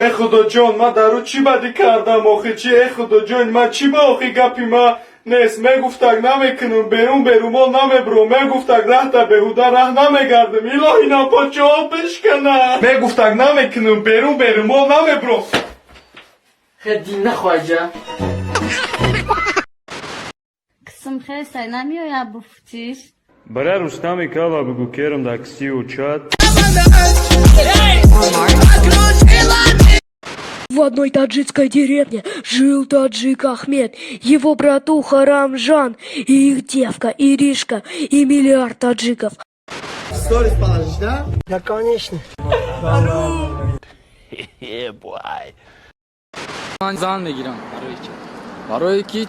Э Худоҷон, ман дар ӯ чӣ бадӣ кардам охи? Чӣ, э Худоҷон, ман чӣ ба охи гапи ма нест? Мегуфтак намекунам, берун берумол намебурам, мегуфтак раҳта беҳуда раҳ намегардам. Илоҳи, напочаҳо бишкана. Мегуфтак намекунам, берун берумол намебурам. Хе дин нахоҳаҷа. Қисм хесай намеояд буфтиш. Бара Рустами кава бигӯ, керам дар кисию чат. В одной таджикской деревне жил таджик Ахмед, его братуха Рамжан, и их девка Иришка, и миллиард таджиков. Сторис положишь, да? Да, конечно. Ман зан мегирам. Барои чӣ? Барое ки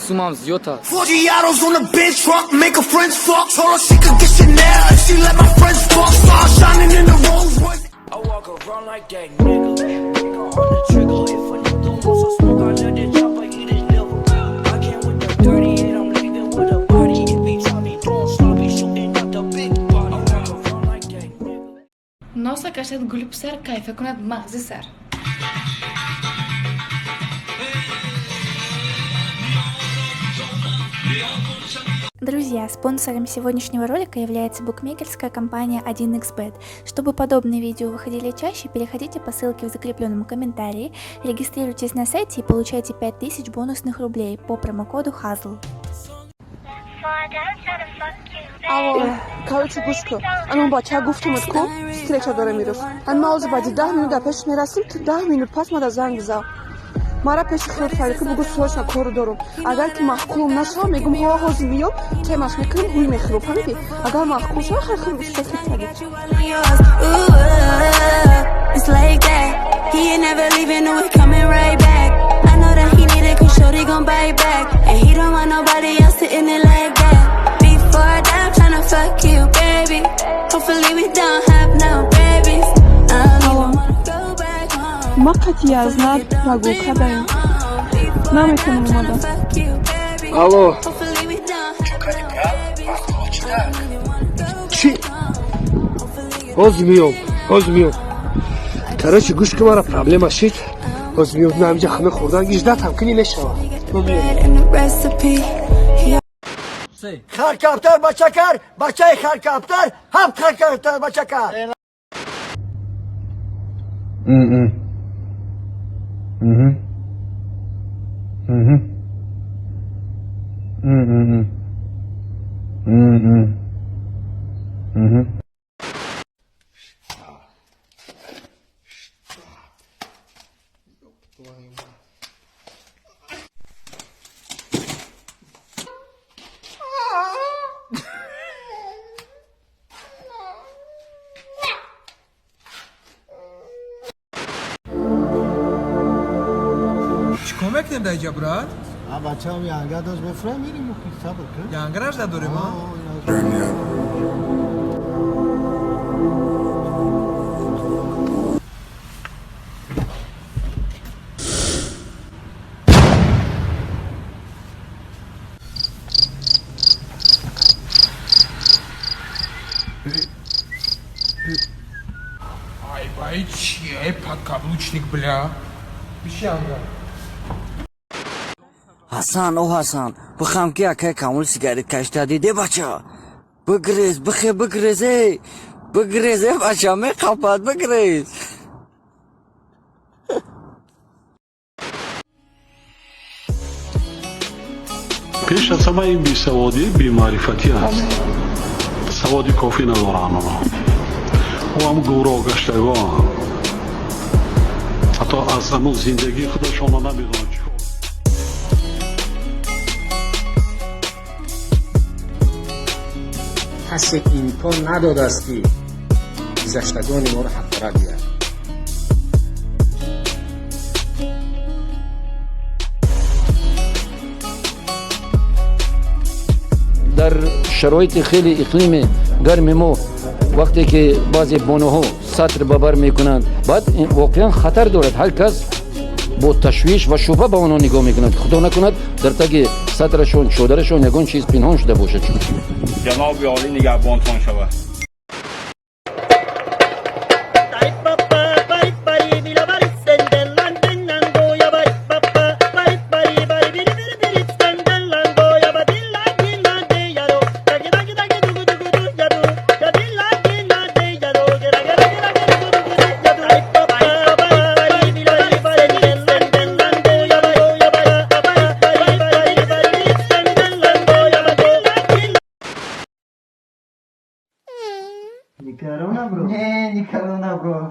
сумам зиёд аст. 40 autos on the bench truck, make her friends fuck. Told her she could get Chanel if she let my friends fuck. Stars shining in the Rolls Royce. I walk around like that nigga. Finger on the trigger. If a nigga wants some smoke, I let it chopper eat his liver. I came with the 38, I'm leaving with a body. If he try me doing sloppy, shooting out the big body. I walk around like that nigga. Носа кашад гули писар, кайфа кунад мағзи сар. Друзья, спонсором сегодняшнего ролика является букмекерская компания 1xBet. Чтобы подобные видео выходили чаще, переходите по ссылке в закрепленном комментарии, регистрируйтесь на сайте и получайте 5000 бонусных рублей по промокоду HAZL. Алло, короче, гӯш кун. Ана бача гуфтумад ку, встреча дорем ирӯз. Ан ма ҳозир баъди 10 минут дар пешаш мерасим, ту 10 минут пас мада занг бизан. Мара пеши хиёр фарӣ ки бугӯ, срочно кору дорум. Агар ки маъқулум нашавам, мегум ҳо, ҳозир миём, темаш мекунем, ҳуй мехӯрам, фаҳмидӣ? Агар маъқул шава, хай, хир хир. It's like that. He ain't never leaving, no, he coming right back. I know that he need it, 'cause shorty gon' bite back. And he don't want nobody else sitting it like that. Before I die, I'm tryna fuck you, baby. Hopefully we don't have no babies. I don't even wanna go back home. Ма қатъи язнат ва гул кадаем. Наметонам омада. Алло. Hopefully we don't have no babies. Чӣ? Ҳозир миём, ҳозир миём. Короче, гӯш ки, мара проблема шид. Ҳозир миём, на ҳамиҷа хона хӯрдан гиждатам кунӣ мешавад. And the recipe. Харкаптар бачакар, бачаи харкаптар, ҳам харкаптар бачакар. Чикор мекунем дар иҷа, брат? Бачаам янга дошт, мефурам, мерим, сабр кун. Янгараш надорем, а? Ай бай, чи подкаблучник, бля, биши ангар. Ҳасан, о Ҳасан, бихам ки акай Камол сигарет кашта диде, бача. Бигрез, бихе, бигрез, эй. Бигрез, э, бача, меқапад, бигрез. Пеш аз ҳама ин бесаводӣ, бемаърифатӣ аст. Саводи кофӣ надоранд онҳо. Ӯ ҳам гумроҳ гаштагон, ҳатто аз ҳамун зиндагии худашона намедонанд чӣ кор. Касе имкон надодааст, ки гузаштагони моро ҳақорат гӯяд. Дар шароити хеле иқлими гарми мо, вақте ки баъзе бонуҳо сатр ба бар мекунанд, баъд воқеан хатар дорад. Ҳар кас бо ташвиш ва шубҳа ба онҳо нигоҳ мекунад, худо накунад, дар таги сатрашон, чодарашон ягон чиз пинҳон шуда бошад. Ҷаноби олӣ нигаҳбонтон шавад.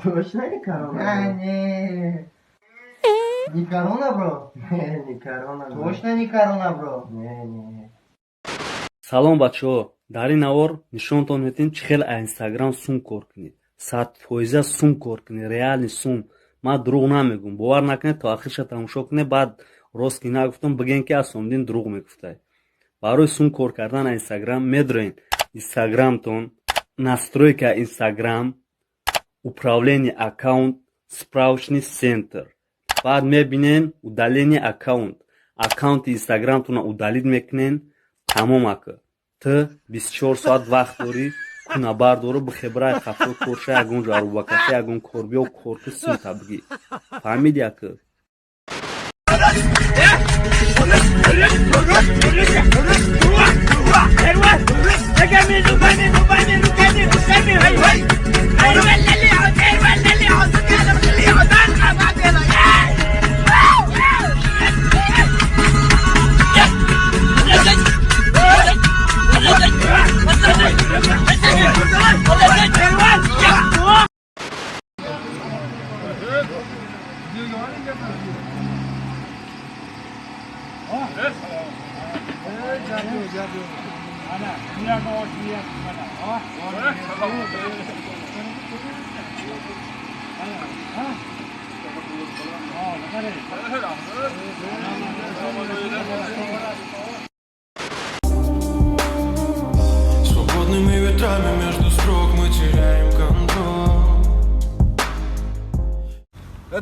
Точно не корона? А, не. Не корона, бро? Не, не корона. Точно не корона, бро? Не, не. Салом, бачаҳо! Дар ин навор нишонтон медиҳем, чӣ хел аз Инстаграм сум кор кунед, 100% сум кор кунед, реальный сум. Ман дурӯғ намегӯм, бовар накунед, то ахирша тамошо кунед, баъд рост ки нагуфтам, бигӯен, ки Асомиддин дурӯғ мегуфтай. Барои сум кор кардан аз Инстаграм медроен Инстаграмтон, настройка Инстаграм, управление аккаунт, справочный центр, баъд мебинен удаление аккаунт. Аккаунти Инстаграмтонро удалить мекунен, тамом. Ака, ту 24 соат вақт дорӣ, куна бардору бихебрай хафо корша, ягон ҷо арӯбакаша, ягон кор биё, корки сумта бигӣ. Фаҳмиди, ака? Свободными ветрами между строк мы теряем контроль.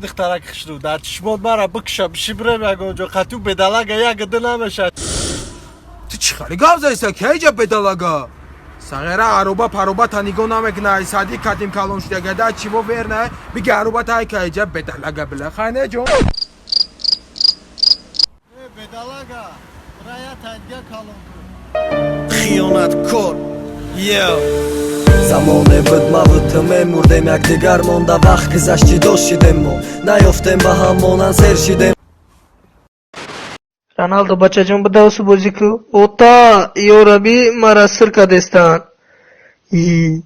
Духтарак хушрӯ, дар чишмот мара бикша, бишибрем ягон ҷо қатю бедалага як ду намешад. Ту чӣ хали гап заиса, кайҷа бедалага? Сағира аруба паруба та нигоҳ намекуна, ай сади катим калон шуда гада чиво верна, биги аруба тай кайҷа бедалага била хайне ҷон. Бедалага, рая тайдга калон. Хиёнаткор. Замоне буд, маву ту мемурдем, якдигар монда. Вақт гузашт, ҷидо шидем, мо наёфтем ба ҳам монанд, сер шидем. Роналдо, бачаҷон, бидавсу бозӣ ку. Ота, ёраби, мара сир кадестанд. И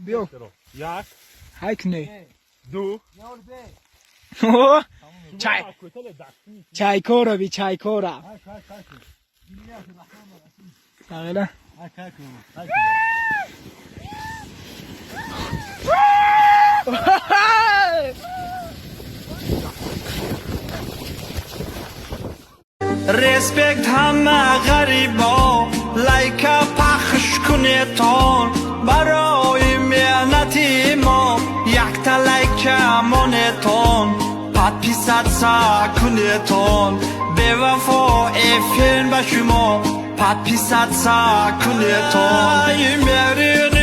Биё. Як. Ҳайк не. Ду. Чай. Чайкора би, чайкора. Сағира. Респект ҳама ғарибо, лайка пахш кунетон барои меҳнати мо, якта лайка монетон, подписаться кунетон. Бевафо эфир ба шумо, подписаться кунетон. Мери.